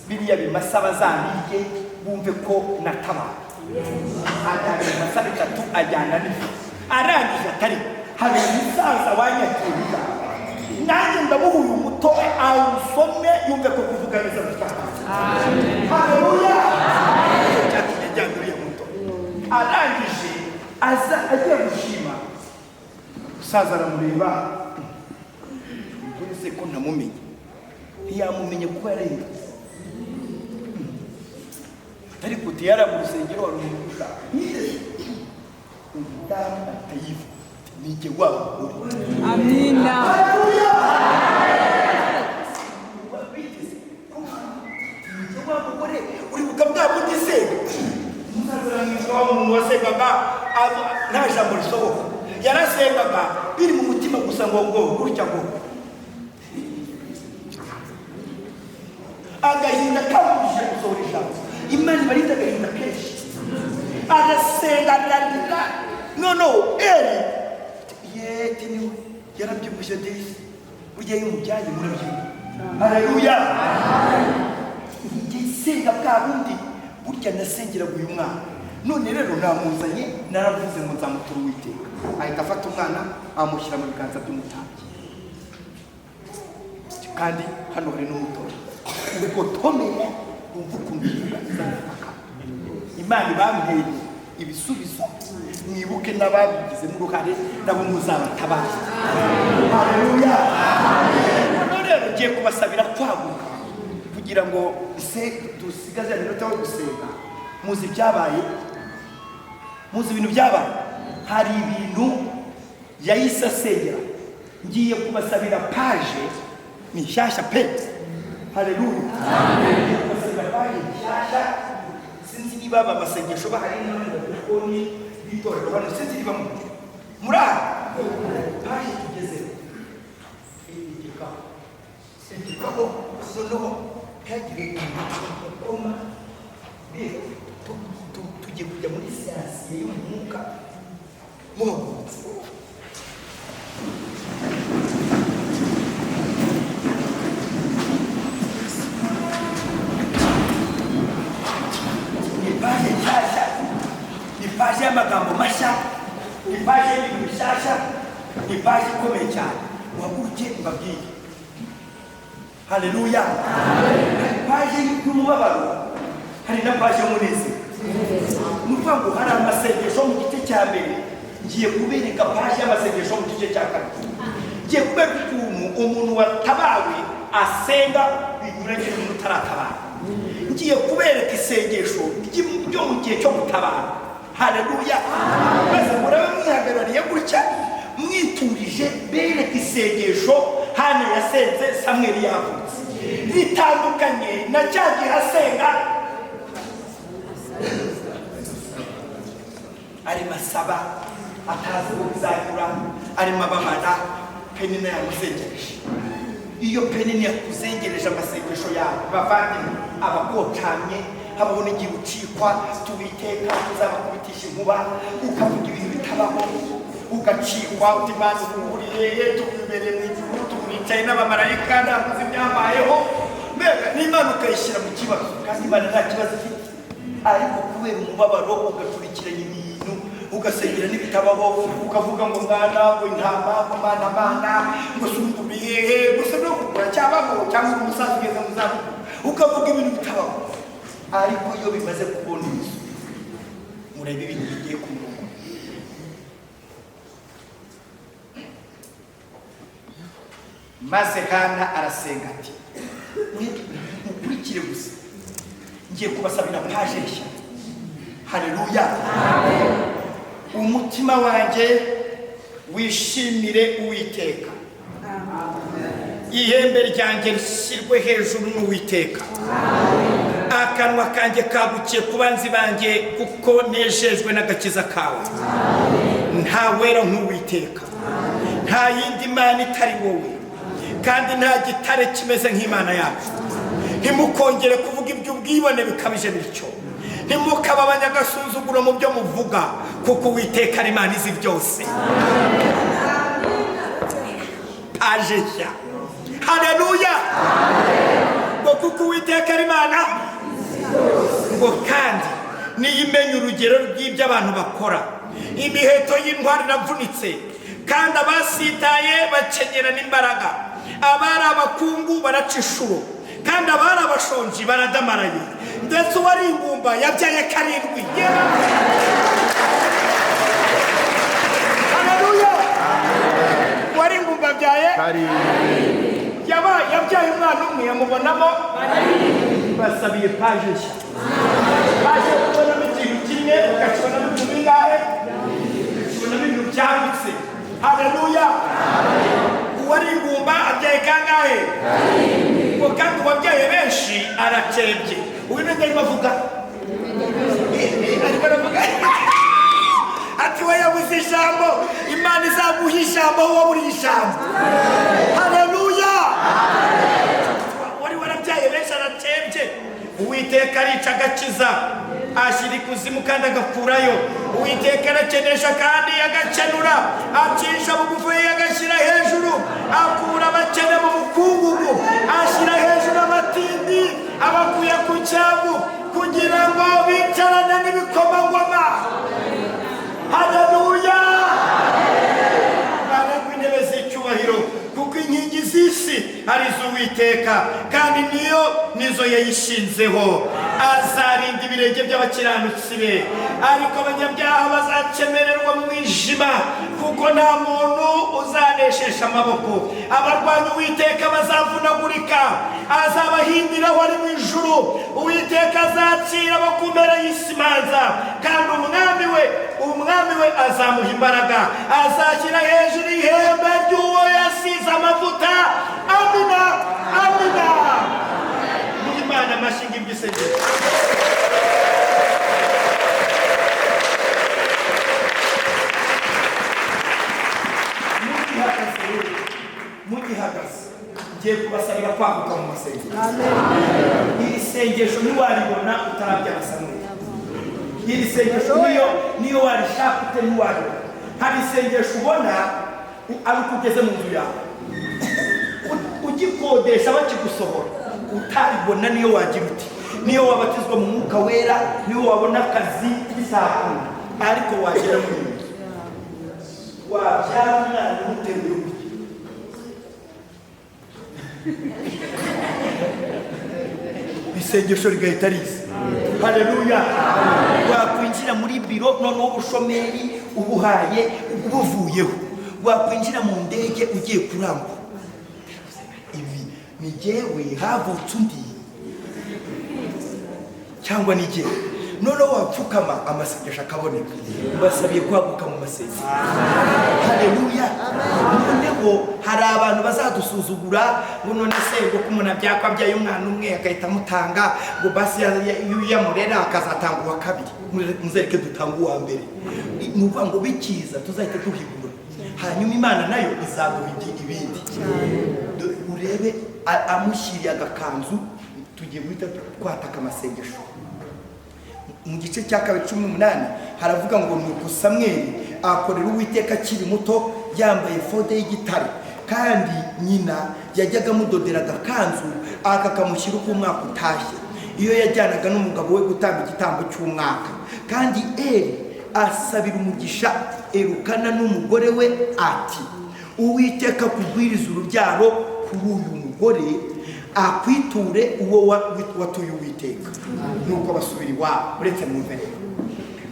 biriya bimasa bazabirye bumve ko natabaye. Ajyana ibimasa bitatu, ajyana n'ifu. Arangije atari hari umusaza wanyakiriza, nanjye ndamuha uyu mutobe awusome yumve ko kuvuga neza bitaka. Haleluya. Cyatumye ajyana uriya mutobe. Arangije aza agiye gushima, umusaza aramureba, uretse ko ntamumenye. Ntiyamumenye kuko yarahindutse. Ariko utiyara mu rusengero wari umuntu ushaka. Umudamu atayiva nijye wa mugore. Amina. Haleluya. Nijye wa mugore uribuka bwa bundi se. Umusaza aramwibuka wa muntu wasengaga nta jambo risohoka. Yarasengaga biri mu mutima gusa ngo ngo gutya ngo. Agahinda kamubujije gusohora ijambo. Imana ibarinda agahinda kenshi. Arasenga ararira. No Eli yete niwe yarabyibushye disi. Burya iyo umubyaye murabyibuha. Haleluya. Njye senga bwa bundi burya nasengeraga uyu mwana. None rero namuzanye naravuze ngo nzamutura Uwiteka. Ahita afata umwana amushyira mu biganza by'umutambyi. Kandi hano hari n'umutobe. Ubwo tomeye wumva ukuntu bivuga. Imana ibambwiye ibisubizo, mwibuke n'ababigizemo uruhare nabo muzabatabara. Haleluya. None rero ngiye kubasabira kwaguka kugira ngo se dusigaze iminota yo gusenga. Muzi ibyabaye, muzi ibintu byabaye. Hari ibintu yahise asengera. Ngiye kubasabira paje ni nshyashya pe. Haleluya. paje nshyashya. Sinzi niba aba masengesho bahari n'abadiyakoni b'itorero hano, sinzi niba muri aha paje tugezeho. Igikaho igikaho, noneho ntihagire umuntu ukoma. Tugiye kujya muri siyansi y'umwuka, muhagurutse. Ni paje nshyashya, ni paje y'amagambo mashya, ni paje y'ibintu bishyashya, ni paje ikomeye cyane. Muhaguruke mbabwire. Haleluya! Hari paje y'umubabaro, hari na paje y'umunezero. Ni ukuvuga ngo hari amasengesho mu gice cya mbere, ngiye kubereka paje y'amasengesho mu gice cya kabiri. Ngiye kubereka ukuntu umuntu watabawe asenga binyuranye n'umuntu utaratabara. Ngiye kubereka isengesho ryo mu gihe cyo gutabara. Haleluya! Maze murabe mwihagarariye gutya, mwiturije, bereka isengesho Hana yasenze Samweli yavutse, ritandukanye na cya gihe asenga arimo asaba atazi uko bizanyura, arimo ababara. Penina yamuzengereje. Iyo Penina yakuzengereje amasengesho yawe, bavandimwe, aba akotamye, habaho n'igihe ucikwa, tuwiteka tuzabakubitisha inkuba, ukavuga ibintu bitabaho, ugacikwa uti Imana uhuriye, tubibereye mu ijuru, turicaye n'abamarayika, ntabwo uzi ibyambayeho. Mbega n'Imana ukayishyira mu kibazo, kandi Imana nta kibazo ifite, ariko kubera umubabaro ugakurikiranya ibintu, ugasengera n'ibitabaho, ukavuga ngo mwana, ngo intama, ngo mana mana, ngo sumbubihehe, gusa no uracyabaho cyangwa uri umusaza ugeze mu zabukuru, ukavuga ibintu bitabaho. Ariko iyo bimaze kubona ibisubizo, murebe ibintu bigiye ku murongo. Maze Hana arasenga ati, mukurikire gusa, ngiye kubasabira paje nshya. Haleluya! Umutima wanjye wishimire Uwiteka, ihembe ryanjye rishyirwe hejuru n'Uwiteka. Akanwa kanjye kagukiye ku banzi banjye, kuko nejejwe n'agakiza kawe. Nta wera nk'Uwiteka, nta yindi mana itari wowe, kandi nta gitare kimeze nk'Imana yacu. Ntimukongere kuvuga iby'ubwibone bikabije bityo, ntimukaba abanyagasuzuguro mu byo muvuga, kuko Uwiteka ari Imana izi byose. Paje nshya. Haleluya! Ngo kuko Uwiteka ari Imana, ngo kandi niyo imenya urugero rw'ibyo abantu bakora. Imiheto y'intwari iravunitse, kandi abasitaye bakenyerana imbaraga. Abari abakungu baraca inshuro, kandi abari abashonji baradamaraye, ndetse uwari ingumba yabyaye karindwi. Haleluya! Uwari ingumba abyaye karindwi, yabyaye umwana umwe yamubonamo. Basabiye paje nshya, paje kubonamo ikintu kimwe ukakibonamo ibintu bingahe, ukakibonamo ibintu byagutse. Haleluya! Uwari ingumba abyaye kangahe? Ngo kandi uwabyaye benshi arakebye. Uyu ni arimo avuga, arimo aravuga ati we yabuze ijambo, Imana izaguha ijambo wowe uri ijambo. Haleluya! Wari warabyaye benshi arakebye. Uwiteka arica agakiza, ashyira ikuzimu kandi agakurayo. Uwiteka arakenesha kandi agakenura, acisha bugufi agashyira hejuru, akura abakene mu mukungugu, ashyira hejuru abatindi, abakuye ku cyavu, kugira ngo bicarane n'ibikomangoma. Haleluya! Baragwa intebe z'icyubahiro, kuko inkingi z'isi ari iz'Uwiteka, kandi niyo nizo yayishinzeho. Azarinda ibirenge by'abakiranutsi be, ariko abanyabyaha bazakemererwa mu mwijima, kuko nta muntu uzanesesha amaboko. Abarwanya Uwiteka bazavunagurika, azabahindiraho ari mu ijuru. Uwiteka azacira abo ku mpera y'isi imanza, kandi umwami we azamuha imbaraga, azashyira hejuru ihembe ry'uwo yasize amavuta. Amina, amina. Muhe Imana amashyi. Ngiryo isengesho. Mugihagaze rero, mugihagaze, ngiye kubasabira kwaguka mu masengesho. Iri sengesho ntiwaribona utarabyara Samweli. Iri sengesho niyo warishaka ute ntiwaribona. Hari isengesho ubona ari uko ugeze mu nzu yawe, ugikodesha bakigusohora, utaribona. Niyo wagira uti, niyo wabatizwa mu Mwuka Wera, niyo wabona akazi bizakunda, ariko wagera muri iyo nzu, wabyara umwana umuteruye gutya, isengesho rigahita riza. Haleluya! Wakwinjira muri biro, noneho ubushomeri ubuhaye buvuyeho, wakwinjira mu ndege ugiye kurangura, ibi ni jyewe havutse undi cyangwa ni jyewe? Noneho wapfukama amasengesho akaboneka. Mbasabiye kwaguka mu masengesho. Haleluya! Noneho hari abantu bazadusuzugura ngo none se ngo ko umuntu abyakwa abyaye umwana umwe agahita amutanga, ngo basi iyo yamurera akazatanga uwa kabiri. Muzereke dutanga uwa mbere. Ni ukuvuga ngo bikiza tuzahita duhigura, hanyuma Imana nayo izaduha ibindi. Urebe amushyiriye agakanzu, tugiye guhita twataka amasengesho. Mu gice cya kabiri 18 haravuga ngo nuko Samweli akorera Uwiteka akiri muto, yambaye fode y'igitare, kandi nyina yajyaga amudodera agakanzu akakamushyira uko umwaka utashye, iyo yajyanaga n'umugabo we gutamba igitambo cy'umwaka. Kandi Eli asabira umugisha Elukana n'umugore we ati: "Uwiteka akugwirize urubyaro kuri uyu mugore, akwiture uwo watuye Uwiteka." Nuko basubira iwabo. Uretse mwumve rero: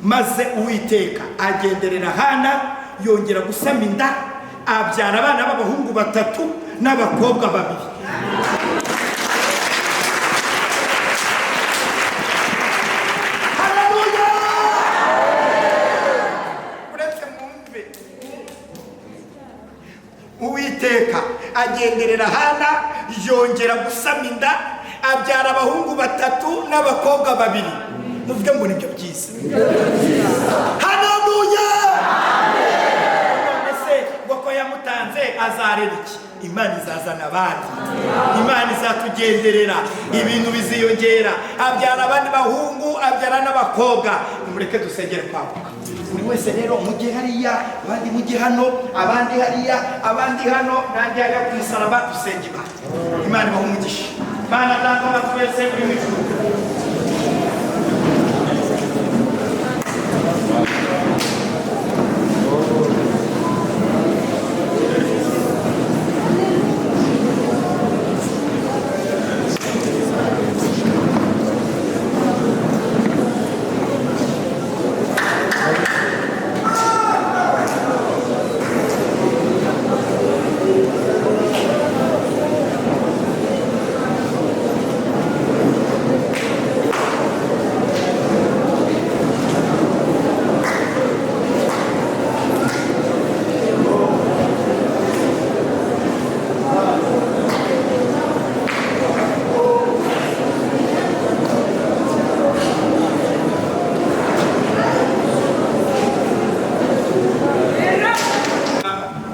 maze Uwiteka agenderera Hana, yongera gusama inda, abyara abana b'abahungu batatu n'abakobwa babiri. Haleluya! Uretse mwumve: Uwiteka agenderera Hana, yongera gusama inda, abyara abahungu batatu n'abakobwa babiri. Muvuge ngo nibyo byiza. Haleluya! None se ngo ko yamutanze azarera iki? Imana izazana abandi, Imana izatugenderera, ibintu biziyongera. Abyara abandi bahungu, abyara n'abakobwa. Nimureke dusengere kwaguka. Buri wese rero mujye hariya, abandi mujye hano, abandi hariya, abandi hano, nanjye hariya ku musaraba. Dusenge Imana. Imana ibahe umugisha. Mana Data wa twese uri mu ijuru,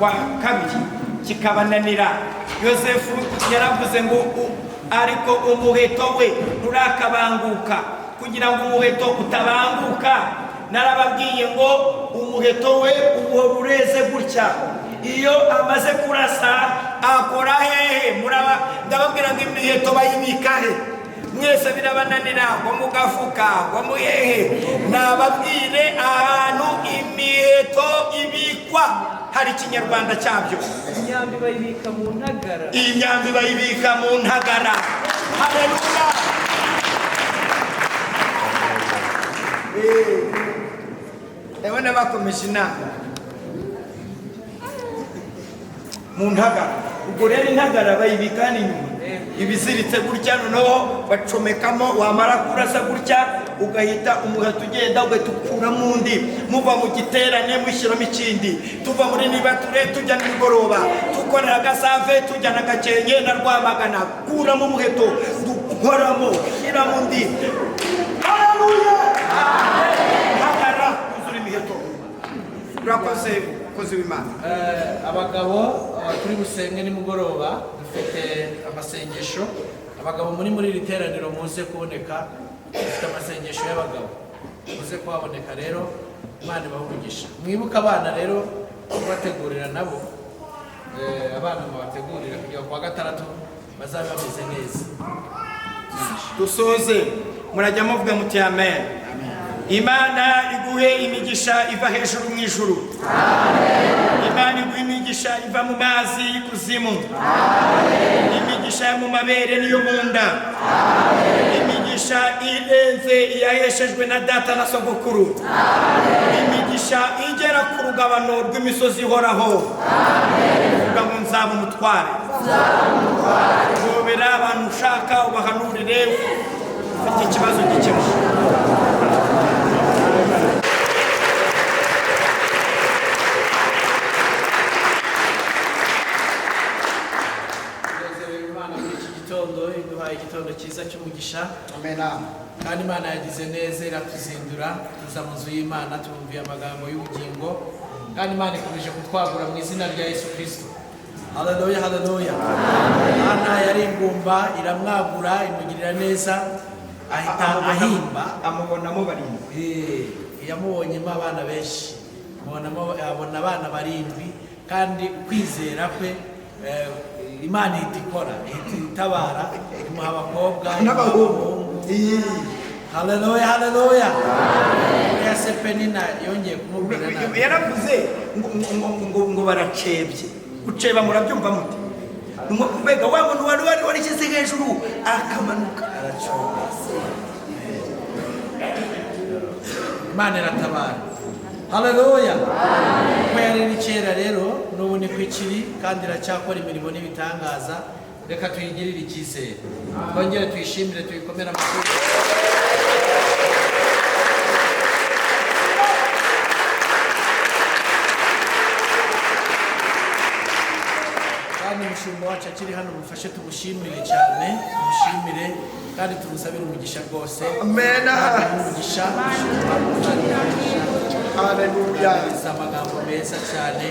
wa kabiri kikabananira. Yosefu yaravuze ngo ariko umuheto we nturakabanguka. Kugira ngo umuheto utabanguka, narababwiye ngo umuheto we uhora ureze gutya. Iyo amaze kurasa akora hehe? Muraba ndababwira ngo imiheto bayibika he? Mwese birabananira, ngo mu gafuka, ngo muhehe. Nababwire ahantu imiheto ibikwa, hari ikinyarwanda cyabyo. Imyambi bayibika mu ntagara. Imyambi bayibika mu ntagara. Haleluya! Ndabona bakomeje inama mu ntagara. Ubwo rero intagara bayibika hano inyuma, ibiziritse gutya, noneho bacomekamo. Wamara kurasa gutya, ugahita umuheto ugenda, ugahita ukuramo undi. Muva mu giterane mushyiramo ikindi, tuva muri Nibature tujya nimugoroba, tukorera Gasave, tujya na Gakenke na Rwamagana, kuramo umuheto. Nkoramo, shyiramo undi. Haleluya! Hagara uzura imiheto. Urakoze, mukozi w'Imana. Abagabo turi busenge nimugoroba, dufite amasengesho. Abagabo muri iri teraniro muze kuboneka, dufite amasengesho y'abagabo, muze kuhaboneka rero. Imana ibahe umugisha. Mwibuke abana rero kubategurira nabo. Abana mubategurire kugira ngo kuwa gatandatu bazabe bameze neza. Dusoze, murajya muvuga muti amen. Imana iguhe imigisha iva hejuru mu ijuru. Imana iguhe imigisha iva mu mazi y'ikuzimu, imigisha yo mu mabere n'iyo mu nda, imigisha irenze iyaheshejwe na data na sogokuru, imigisha igera ku rugabano rw'imisozi ihoraho. Uvuga ngo nzaba umutware. Gobera abantu ushaka, ubahanurire, ufite ikibazo gikemuke. Tunezerewe Imana muri iki gitondo, iduhaye igitondo cyiza cy'umugisha. Amena. Kandi Imana yagize neza iratuzindura, tuza mu nzu y'Imana, tubumviye amagambo y'ubugingo, kandi Imana ikomeje kutwagura mu izina rya Yesu Kristo. Haleluya, haleluya. Hana yari ingumba, iramwagura, imugirira neza, ahita ahimba. Amubonamo barindwi. Yamubonyemo abana benshi, abona abana barindwi, kandi kwizera kwe Imana ihita ikora, ihita itabara, imuha abakobwa n'abahungu. Haleluya, haleluya. Uriya se Penina yongeye kumubwira nabi. Yaravuze ngo baracebye. Guceba murabyumva mute? Ngo mbega wa muntu wari warishyize hejuru akamanuka. Aracoba. Imana iratabara. Haleluya. Uko yari iri kera rero n'ubu niko ikiri, kandi iracyakora imirimo n'ibitangaza. Reka tuyigirire icyizere, twongere tuyishimire, tuyikomere amashyi. Kandi umushumba wacu akiri hano, mufashe tumushimire cyane, tumushimire kandi tumusabire umugisha rwose. Amena. Umugisha, umushumba, Haleluya. tuganiriza amagambo meza cyane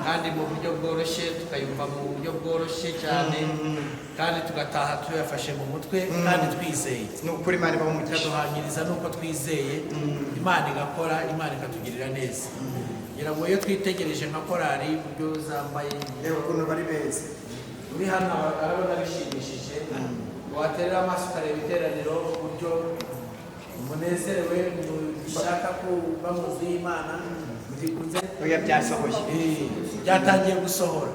kandi mu buryo bworoshye, tukayumva mu buryo bworoshye cyane, kandi tugataha tuyafashe mu mutwe kandi twizeye. Ni ukuri, Imana ibahe umugisha. Ikaduhanyiriza nuko twizeye, Imana igakora, Imana ikatugirira neza. Ngira ngo iyo twitegereje nka korali uburyo zambaye, Reba ukuntu bari beza. Uri hano arabona bishimishije. Waterera amaso ukareba iteraniro uburyo munezerewe, mushaka kuba mu nzu y'Imana, mugikunze. Oya, byasohoye. Byatangiye gusohora.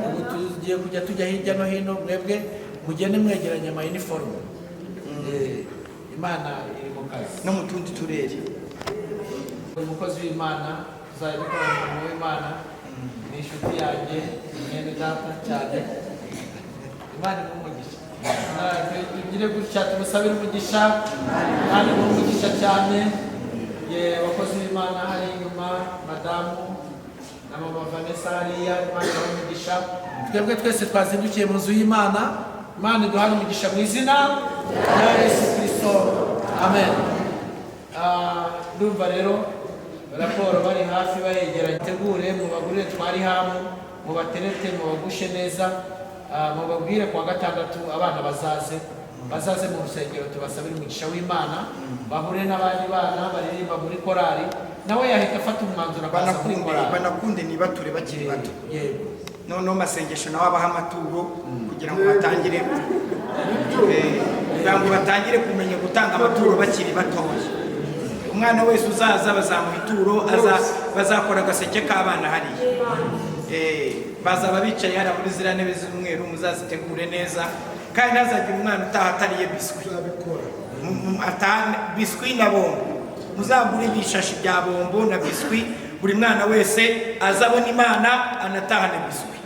Ubu tugiye kujya tujya hirya no hino, mwebwe mugende mwegeranya ama uniforme. Imana iri mu kazi. No mu tundi turere. Umukozi w'Imana tuzajya dukora umurimo w'Imana, ni inshuti yanjye, ni mwene data cyane. Imana imuhe umugisha. Tugire gutya tumusabire umugisha. Imana imuhe umugisha cyane. Ye, abakozi b'Imana hari inyuma, madamu na mama Vanessa hariya, Imana ibahe umugisha. Twebwe twese twazindukiye mu nzu y'Imana, Imana iduhane umugisha mu izina rya Yesu Kristo, amen. Ndumva rero raporo bari hafi bayegeranye, tegure mubagurire twari hamu, mubaterete, mubagushe neza, mubabwire kuwa gatandatu abana bazaze, bazaze mu rusengero tubasabire umugisha w'Imana, bahure n'abandi bana baririmba muri korali, nawe yahita afata umwanzuro akaza muri korali. Banakunde nibature bakiri bato. Yego. Noneho masengesho nawe abaha amaturo kugira ngo batangire, kugira ngo batangire kumenya gutanga amaturo bakiri batoya. Umwana wese uzaza bazamuha ituro, bazakora agaseke k'abana hariya. Bazaba bicaye hariya muri ziriya ntebe z'umweru, muzazitegure neza, kandi ntazagire umwana utaha atariye biswi. Ataha biswi na bombo. Muzagure ibishashi bya bombo na biswi, buri mwana wese azabona Imana anatahane biswi.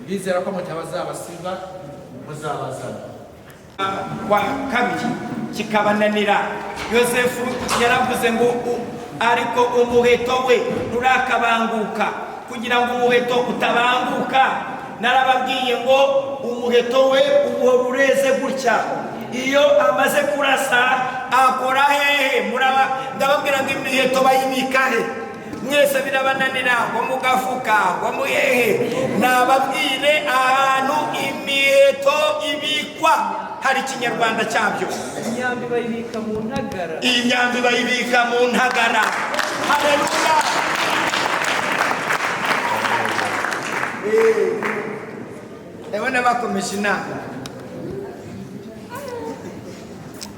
Bizera ko mutabazabasiga, muzabazana. Wa kabiri kikabananira. Yosefu yaravuze ngo ariko umuheto we nturakabanguka. Kugira ngo umuheto utabanguka, Narababwiye ngo umuheto we uhora ureze gutya. Iyo amaze kurasa akora hehe? Muraba ndababwira ngo imiheto bayibika he? Mwese birabananira ngo mugafuka ngo muhehe. Nababwire ahantu imiheto ibikwa hari ikinyarwanda cyabyo. Imyambi bayibika mu ntagara. Imyambi bayibika mu ntagara. Haleluya! Ndabona bakomeje inama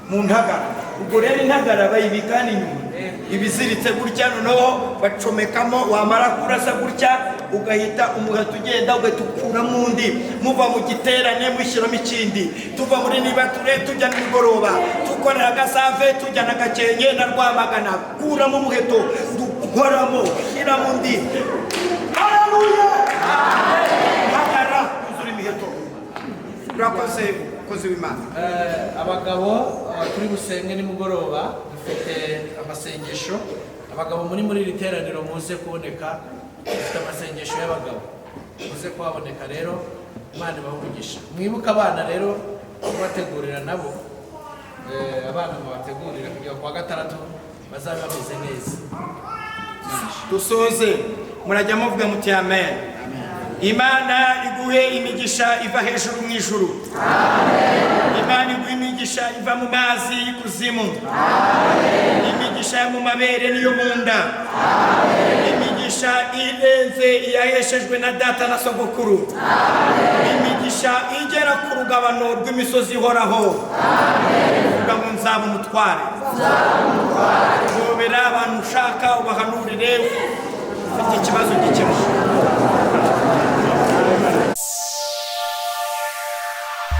mu ntagara. Ubwo rero intagara bayibika hano inyuma, ibiziritse gutya, noneho bacomekamo. Wamara kurasa gutya ugahita umuheto ugenda, ugahita ukuramo undi. Muva mu giterane mushyiramo ikindi. Tuva muri Nibature tujya nimugoroba, dukorera Gasave, tujya na Gakenke na Rwamagana, kuramo umuheto, dukoramo, shyiramo undi. Haleluya! Ntagara yuzura imiheto. Urakoze, mukozi w'Imana. Abagabo turi busenge nimugoroba, dufite amasengesho. Abagabo muri iri teraniro muze kuboneka, dufite amasengesho y'abagabo, muze kuhaboneka. Rero Imana ibahe umugisha. Mwibuke abana rero kubategurira nabo. Abana mubategurire kugira ngo kuwa gatandatu bazabe bameze neza. Dusoze, murajya muvuga muti amen. Imana iguhe imigisha iva hejuru mu ijuru. Imana iguhe imigisha iva mu mazi y'ikuzimu, imigisha yo mu mabere n'iyo mu nda, imigisha irenze iyaheshejwe na data na sogokuru, imigisha igera ku rugabano rw'imisozi ihoraho. Uvuga ngo nzaba umutware. Hobera abantu ushaka ubahanurire, ufite ikibazo.